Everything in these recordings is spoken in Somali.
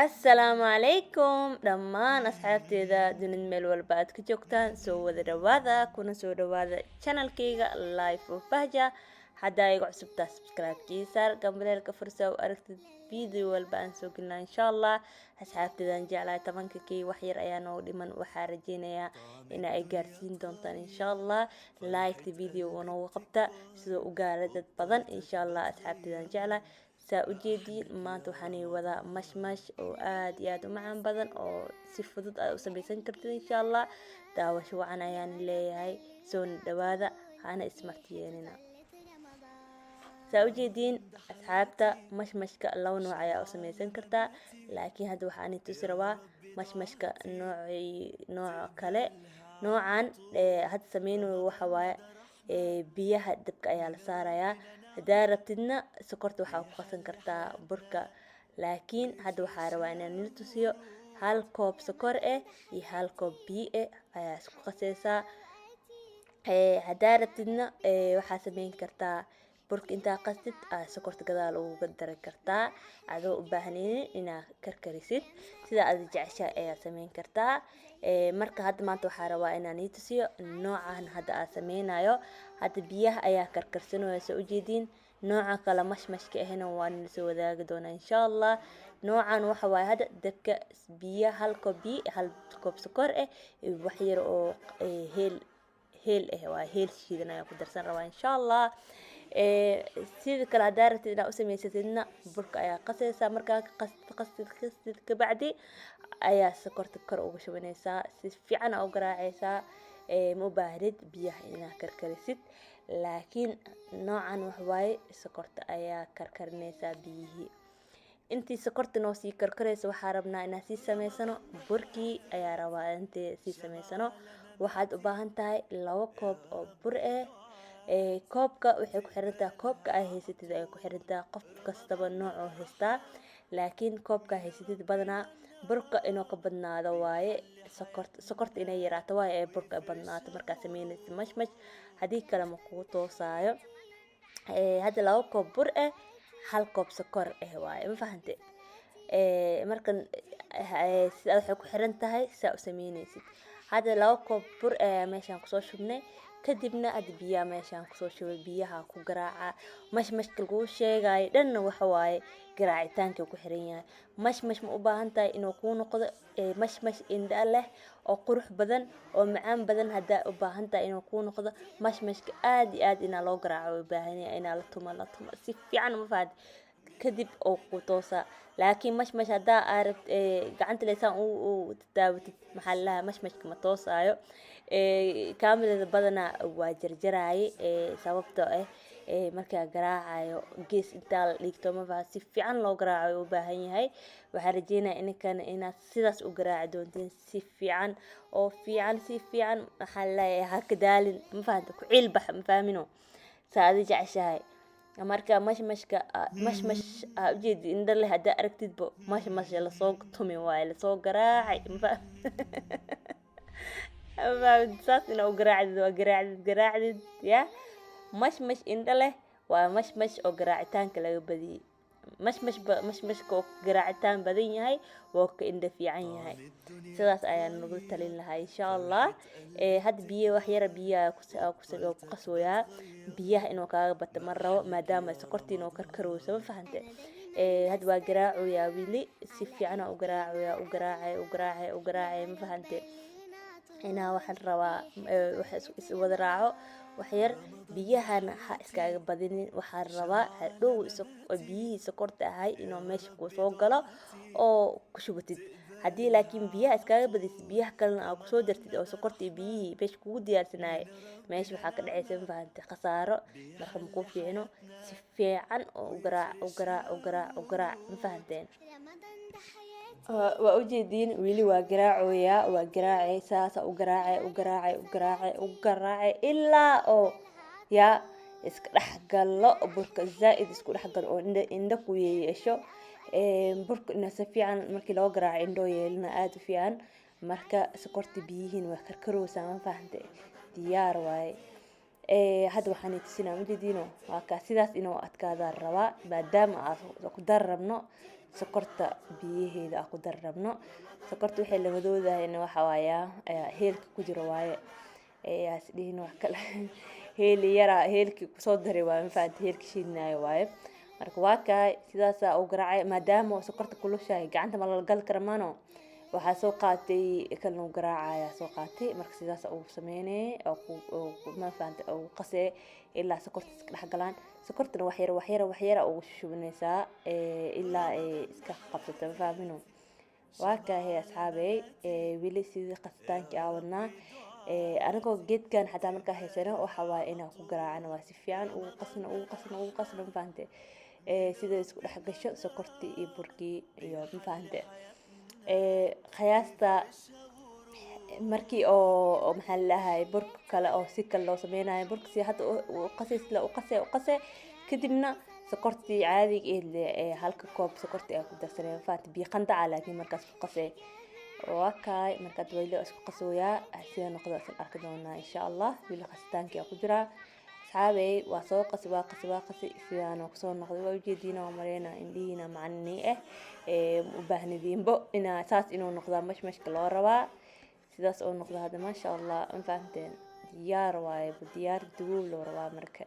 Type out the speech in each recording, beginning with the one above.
Assalaamu calaykum dhammaan asxaabteeda dunida meel walba aad ka joogtaan, soo wada dhawaada kuna soo dhawaada channelkayga Life of Bahja. Haddaa iga cusubtaa, subscribe-kii saar, gambaleelka fursa u aragtid video walba aan soo gelina, insha Allah. Asxaabteedaan jeclahay, 10-ka kay wax yar ayaa noogu dhiman. Waxaa rajeynayaa in ay gaarsiin doontaan, insha Allah. Like video noogu qabta sidoo u gaara dad badan, insha Allah. Asxaabteedaan jeclahay, saa ujeediin, maanta waxaan ii wadaa mashmash oo aad iyo aad u macaan badan oo si fudud aad u samaysan kartid, insha Allah. Daawasho wacan ayaan leeyahay, soona dhawaada, hana ismartiyeenina. Saa ujeediin asxaabta, mashmashka laba nooc ayaa u samaysan kartaa, laakiin hadda waxaan tusi rabaa mashmashka nooc kale. Noocan hadda sameynayo waxa waaye, biyaha dabka ayaa la saarayaa. Haddaa rabtidna, sokorta waxaa ku qasan kartaa burka, laakiin hadda waxaa rabaa inaan nila tusiyo. Hal koob sokor ah iyo hal koob biyo ah ayaa isku qaseysaa. Haddaa rabtidna, waxaa sameyn kartaa burka intaa qastid aa sokorta gadaal uga dari kartaa, adoo u baahnaynin inaa karkarisid. Sida aad jeceshahay ayaa sameyn kartaa. Marka hadda maanta waxaa rabaa inaan ii tusiyo noocan hadda aan sameynayo. Hadda biyaha ayaa karkarsanaya, soo ujeediin. Nooca kale mashmashka ahna waan nila soo wadaagi doonaa, insha Allah. Noocan waxa waaye, hadda dabka biyo, hal koob biyo, hal koob sokor ah, wax yar oo heel heel ah, waa heel shiidan ayaan ku darsan rabaa, insha Allah. Sida kale haddaa rabtid inaad u samaysatidna, burka ayaa qasaysaa. Markaa qastid, qastid, qastid kabacdi ayaa sokorta kor uga shubanaysaa, si fiican aa u garaacaysaa. Ma u baahnid biyaha inaad karkarisid, laakiin noocan waxawaaye sokorta ayaa karkarinaysaa biyihii. Intii sokorta noo sii karkaraysa, waxaa rabnaa inaan sii sameysano burkii ayaa rabaa intii sii sameysano. Waxaad u baahan tahay 2 koob oo bur ah. Koobka waxay ku xiran tahay koobka aa haysatid ayay ku xiran tahay. Qof kastaba nooc oo haystaa, laakiin koobka haysatid badanaa burka inuu ka badnaado waaye, sokorta inay yaraato waaye ee burka badnaato markaa sameynaysa mashmash. Haddii kale ma kugu toosaayo. Hadda 2 koob bur ah, hal koob sokor ah waaye, ma fahante? Marka sida waxay ku xiran tahay saa u sameynaysid. Hadda 2 koob bur ayaa meeshaan kusoo shubnay. Kadibna hadda biyaha meeshaan kusoo shubay, biyaha ku garaaca. Mashmashka laguu sheegayo dhanna waxa waaye garaacitaanka ku xiran yahay. Mashmash ma u baahan tahay inuu kuu noqdo mashmash indha leh oo qurux badan oo macaan badan? Haddaa u baahan tahay inuu kuu noqdo mashmashka, aad iyo aad inaa loo garaaco u baahan yahay, inaa la tumo, la tumo si fiican, ma fahanti? Kadib oo ku toosaa. Laakiin mashmash haddaa aa rabt gacanta leysaan u daawatid, maxaa la dhahaa, mashmashka ma toosaayo. Kaamirada badanaa waa jarjaraaye, sababtoo ah markaa garaacayo gees intaa la dhigto, ma fahan? Si fiican loo garaaco u baahan yahay. Waxaa rajeynaya ininkana inaad sidaas u garaaci doontiin, si fiican oo fiican, si fiican. Maxaa la leeyahay, ha ka daalin, ma fahanta? Ku ciil bax, ma fahmino saa adi jeceshahay. Marka mashmashka, mashmash aa ujeedi indho leh haddaa aragtidbo, mashmash lasoo tumi waaye, lasoo garaacay, ma fahamtid? Saas inaa u garaacdid, waa garaacdid, garaacdid ya. Mashmash indho leh waa mashmash oo garaacitaanka laga badiyey. Mashmash ba mashmashka oo garaacitaan badan yahay waa ka indho fiican yahay. Sidaas ayaan nagu talin lahaa, insha Allah. Hadda biyo, wax yara biyaha ku qasooyaa. Biyaha inuu kaaga bato ma rabo, maadaama sokortii inuu karkarowso, ma fahante? Hadda waa garaacoyaa, wili si fiican u garaacoyaa, u garaacay, u garaacay, u garaacay, ma fahante? Inaa waxaan rabaa wax is wada raaco. Wax yar biyahana ha iskaaga badinin. Waxaan rabaa hadhow biyihii sokorta ahay inuu meesha kusoo galo oo ku shubatid. Haddii laakiin biyaha iskaaga badisid, biyaha kalena aa kusoo dartid oo sokorta iyo biyihii meesha kugu diyaarsanayay, meesha waxaa ka dhacaysa, ma fahante, khasaaro. Marka makuu fiicno. Si fiican oo u garaac, u garaac, u garaac, u garaac, ma fahanteen? Waa ujeediin, weli waa garaacoyaa, waa garaacay, saasa u garaacay, u garaacay, u garaacay, u garaacay ilaa oo yaa iska dhex galo burka, zaa-id isku dhex galo oo indho indho ku yeesho burka. Ina si fiican markii loo garaaco indhoo yeelina aada u fiican. Marka sokorta biyihiin waa karkarowsaa, ma fahante? Diyaar waaye. Hadda waxaan tusinaa, majeediino? Waa kaa, sidaas inuu adkaadaa rabaa, maadaama aan ku dar rabno. Sokorta biyaheeda aan ku dari rabno. Sokorta waxay la madoodahayna waxa waaya heelka ku jiro waaye, has dhihin wax kale, heel yara heelkii kusoo daray waaye, ma fahanti? Heelka shiidnaayo waaye. Marka waa kaay, sidaasaa u garaacay. Maadaama sokorta kulushahay, gacanta ma lala gali kara maano. Waxaa soo qaatay kan lagu garaacaya soo qaatay. Marka sidaas ugu sameynay oo, ma fahante, ugu qasee ilaa sokorta iska dhex galaan. Sokortana wax yar, wax yar, wax yar ugu shubinaysaa ilaa ay iska qabsato, ma fahmino? Waa kaahay asxaabey, weli sidii qasitaankii aa wadnaa. Anigoo geedkan xataa markaa haysano, waxa waaye inaan ku garaacano, waa si fiican ugu qasno, ugu qasno, ugu qasno, ma fahante? Sida isku dhex gasho sokortii iyo burkii iyo, ma fahante, qiyaasta markii oo maxaa lalahay burka kale oo si kale loo sameynayo. Burka si hadda u qasay, sila u qasay, u qasay, kadibna sokortii caadiga eed ee halka koob sokortii ayaa ku darsanay, ma fahante? Biyo qandaca laakiin markaas ku qasay. Waa kaay. Markaad weli isku qasooyaa, sida noqdo isla arki doonaa insha Allah. Weli qasitaankii aa ku jiraa asxaabey. Waa soo qasi, waa qasi, waa qasi, sidaana kusoo noqday. Waa ujeediina, waa mareyna indhihiina macanini ah. U baahnidiinbo inaa saas inuu noqdaa mashmashka loo rabaa, sidaas oo noqdo hadda, maasha Allah, ma fahamteen? Diyaar waaye, diyaar duwow loo rabaa. Marka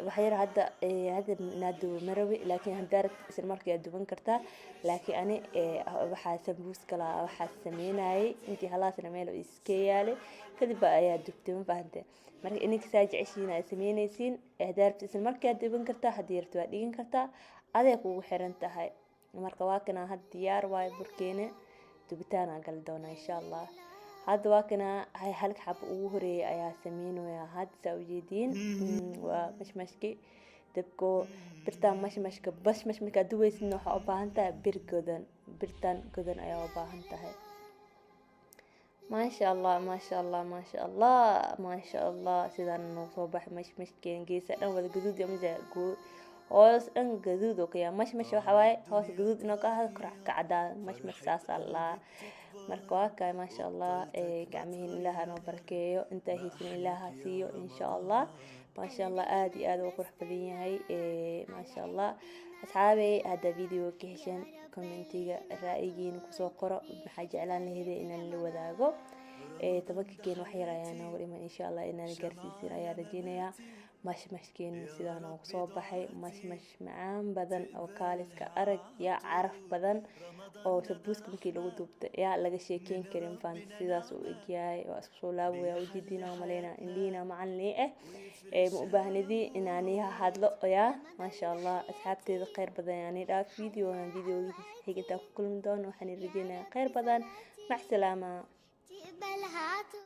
waxyar hadda hadda inaad dubo ma rabi, laakiin haddaa rabtid isla markii aad duban kartaa. Laakiin ani waxaa sambuus kala waxaa sameynayay intii halaasna meel oo iska yaalay, kadib ayaa dubtay, ma fahante? Marka ininka saa jeceshiin aad sameynaysiin. Haddaa rabtid isla markii aad duban kartaa, haddii rabtid waad dhigan kartaa, aday kugu xiran tahay. Marka waa kana, hadda diyaar waaye burkeena, dubitaan aan gali doonaa insha Allah. Hadda waa kana, halka xabo ugu horeeyay ayaa sameynaya hadda, saa ujeediin. Waa mashmashki dabko birtaan mashmashka. Mashmash markaad dubaysidna waxaa u baahan tahay bir godan, birtan godan ayaa u baahan tahay. Maasha Allah, maasha Allah, maasha Allah, maasha Allah. Sidaan noo soo baxay mashmashkeen, geesa dhan wada gaduud iyo mise hoos dhan gaduud oo kaya. Mashmash waxa waaye hoos gaduud inoo ka ahado, kor ka cadaan. Mashmash saasaa la dhahaa. Marka waa kaay, maasha Allah. Gacmihiin Ilaaha noo barakeeyo, intaa haysan Ilaaha siiyo insha Allah. Maasha Allah, aada iyo aada u qurux badan yahay, maasha Allah. Asxaabey, haddaa video ka hesheen, commentiga ra'yigiina kusoo qoro. Maxaa jeclaan laheydee inaan la wadaago? 10-ka keen wax yar ayaa nooga dhiman, insha Allah inaan gaarsiisin ayaa rajeynayaa. Mashmashkeena sidaa noogu soo baxay, mashmash macaan badan oo kaaliska arag yaa caraf badan oo sambuuska markii lagu duubta yaa laga sheekeyn karin faanta. Sidaas uu egyahay, waa isku soo laabaya, ujeediina waa maleynaa, indhihiina macalin ah. Ma u baahnidi inaan iha hadlo yaa. Maasha Allah, asxaabteeda, kheyr badan yaani dhaaf. Videogan videogiisa xiga intaa ku kulmi doono, waxaan rajeynayaa kheyr badan. Mac salaama. تقبلها.